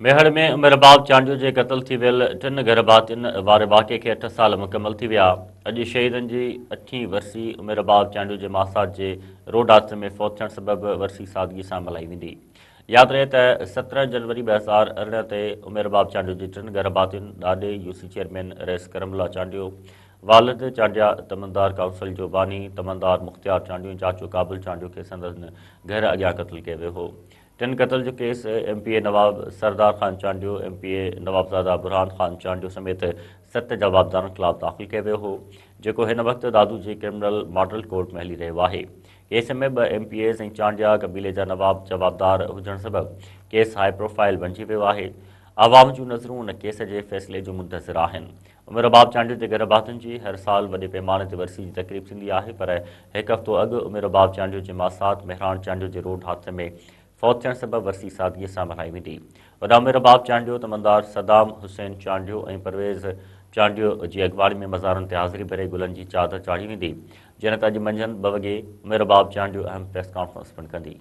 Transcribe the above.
ميهڙ ۾ عمر باب چانڊيو جي قتل ٿي ويل ٽن گهر ڀاتين واري واقعي کي اٺ سال مڪمل ٿي ويا. اڄ شهيدن جي اٺين ورسي عمر باب چانڊيو جي ماسات جي روڊ حادثي ۾ فوت ٿيڻ سبب ورسي سادگي سان ملهائي ويندي. ياد رهي ته 17 جنوري 2018 تي عمر باب چانڊيو جي ٽن گهر ڀاتين ڏاڏي يوسي چيئرمين رئيس ڪرم الله چانڊيو، والد چانڊيا تمندار ڪائونسل جو باني تمندار مختيار چانڊيو ۽ چاچو قابل چانڊيو کي سندن گهر اڳيان قتل ڪيو ويو هو. ٽن قتل جو case M P A Nawab Sardar Khan Chandio, M P A Nawabzada Burhan Khan Chandio سميت ست جوابدارن خلاف داخل ڪيو ويو هو، جيڪو هن وقت دادو جي ڪرمنل ماڊل ڪورٽ ۾ هلي رهيو آهي. ڪيس ۾ ٻه ايم پي ايز ۽ چانڊيا قبيلي جا نواب جوابدار هجڻ سبب ڪيس هاء پروفائيل بڻجي ويو آهي. عوام جون نظرون ان ڪيس جي فيصلي جون منتظر آهن. عمر رباب چانڊيو جي گهر ڀاتين جي هر سال وڏي پيماني تي ورسي جي تقريب ٿيندي آهي پر هڪ هفتو اڳ عمر رباب چانڊيو جي ماسات مهراڻ چانڊيو جي روڊ حادثي ۾ فوت ٿيڻ سبب ورسي سادگي سان ملهائي ويندي. وڏا عمر رباب چانڊيو، تمندار صدام حسين چانڊيو ۽ پرويز چانڊيو جي اڳواڻي ۾ مزارن تي حاضري ڀري گلن جي چادر چاڙهي ويندي. جڏهن ته اڄ منجهند ٻه وڳي عمر رباب چانڊيو اهم پريس ڪانفرنس پڻ ڪندي.